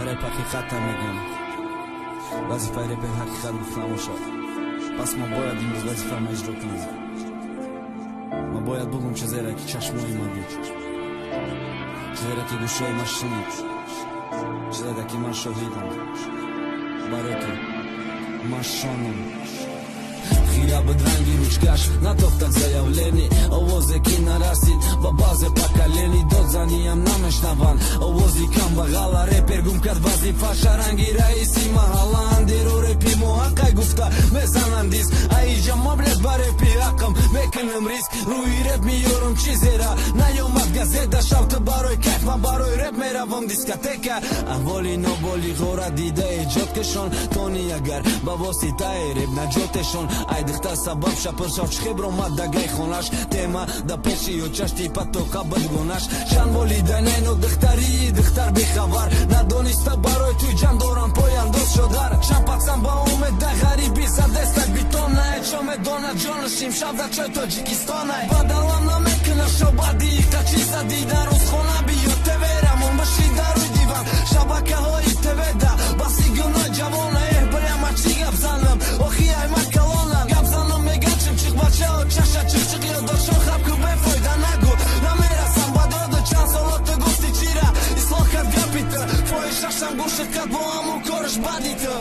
Рэп ҳақиқата мегӯям. Вазифаи репер ҳақиқат гуфта бошад. Пас мо бояд имрӯз вазифаама иҷро кунем. Ма бояд бугум чизере ки чашмои ма дид, чизере ки гӯшҳои ма шунид, чизере ки ман шоҳидам, барое ки ман шонам. Хира буд ранги ручкаш, натофтак заявление, овозе ки нарасид ба баъзе поколений, дод заниям намешнаванд овози камбағала. Репер гум кард вазифаша, ранги раиси маҳалла. Андеру репи мо ҳаққай гуфта мезананд диск. Аиҷа ма, блядь, ба репи ҳаққам мекунам риск. Рӯи реп меёрам чизера наёмад газета. Шав ту барои кайф, ман барои реп меравам дискотека. Аҳволи ноболиғора дида эҷод кашон, тони агар ба воситаи реп наҷотешон. Ай духтар сабаб шапиршав чихеб ромад дагай хонаш, тема да пеши ёчаш типа тоқа бадгонаш. Чанд волидайнайно духтарии духтар бехабар, надониста барои туй ҷан дорам пояндоз шодар. Чанд пацан ба умед да ғариби задестак битонай, чо медонад ҷонаш имшаб да чой Тоҷикистонай. Бадалам намекуна шобади иқа чиза дида, рӯзхона биё теверамон биши дар рӯи диван. Шабакаҳои твда баси гунои ҷавона. Эҳ, биряма чӣ гап занам, охи ай ма калонам. Гап занам меган чимчиқ бачао чаша чиқчиқ ёдошон хаб ку бефоида нагу. Намерасам ба доду чанд соло ту гуфти чира ислоҳ кард гапи ту. Фоҳишашам гӯши кард бо ҳамун кориш бади ту.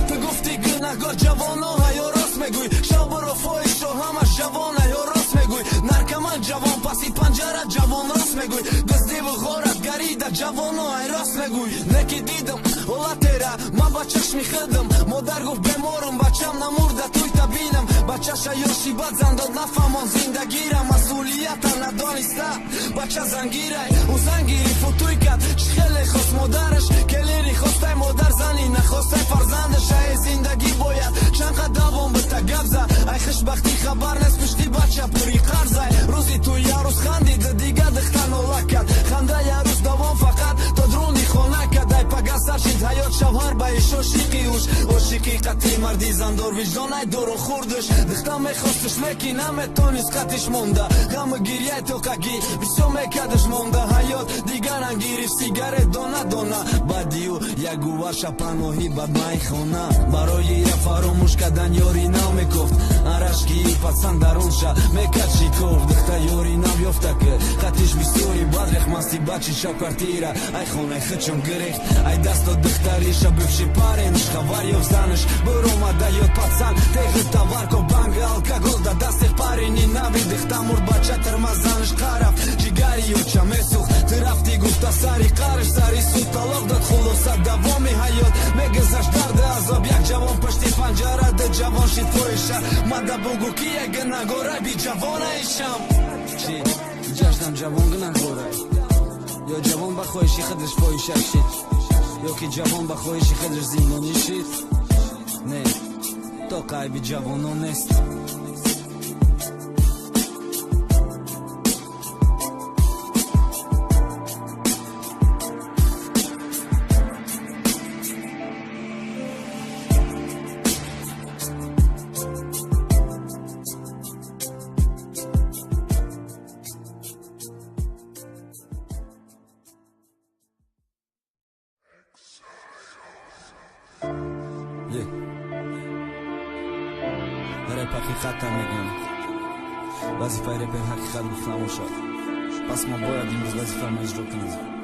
Ту гуфти гунаҳгор ҷавоно ҳаё рост мегӯй, шав биро фоҳишо ҳамаш ҷавона ё рост мегӯй. Наркоман ҷавон паси панҷара ҷавон рост мегӯй, дуздиву ғоратгарӣ да ҷавоно ай рост мегӯй. Неки дидам ҳолатера ман ба чашми худам, модар гуфт беморам, бачам намурда туйта бинам. Бачаша ёши бад зан дод, нафаҳмон зиндагира, масъулията надониста бача зангирай. Ӯ зан гирифту туй кард, чӣ хеле хост модараш, келини хостай модар зани нахостай фарзандаш. Ай зиндагӣ бояд чанд қад давом бита гап за, ай хушбахтӣ хабар нест, пушти бача пури қарзай. Рӯзи туй як рӯз хандида, дига духтар нола кард, ханда як рӯз давом фақат то друни хона кард. Ай пага сар шид ҳаёт шавҳар ба ишо шиқи уш, ошиқи қатъи марди зандор виҷдон ай дору хурдаш. Духтар мехосташ, лекин наметонист қатиш монда, ғаму гирьяй тоқагӣ бисёр мекардаш монда. Ҳаёт дигар ранг гирифт, сигарет дона дона, баъди ӯ як гуваша паноҳӣ бад майхона. Барои я фаромӯш кардан ёри нав мекофт, арашки пацан дарунша мекард шикофт. Духтар ёри нав ёфта ки қатиш бисёри бад рехмасти бачи шав квартира, ай хонаи худшон гирехт ай дасто духтариша. Бывший парень хабар ёфт занаш биромада ёд пацан теғи таварко банга алкогол да дастех парени нави. Духтар мурд, бача тирмазанаш қараф, ҷигари ёча месӯхт. Ту рафтӣ гуфта сари қарш сари суд талоқ дод. Хулоса давоми ҳаёт мегузашт дарди азоб, як ҷавон пушти панҷара ду ҷавон шид фоҳиша. Мада бугӯ ки як гунаҳгорай би ҷавонаишам. Чи ҷашнам ҷавон гунаҳгорай, ё ҷавон ба хоҳиши худаш фоҳиша шид, ё ки ҷавон ба хоҳиши худаш зиндонӣ шид? Не, то қайби ҷавонон нест. Рэп ҳақиқата мегӯям. Вазифаи репер ҳақиқат гуфта бошад. Пас мо бояд имрӯз вазифаама иҷро кунем.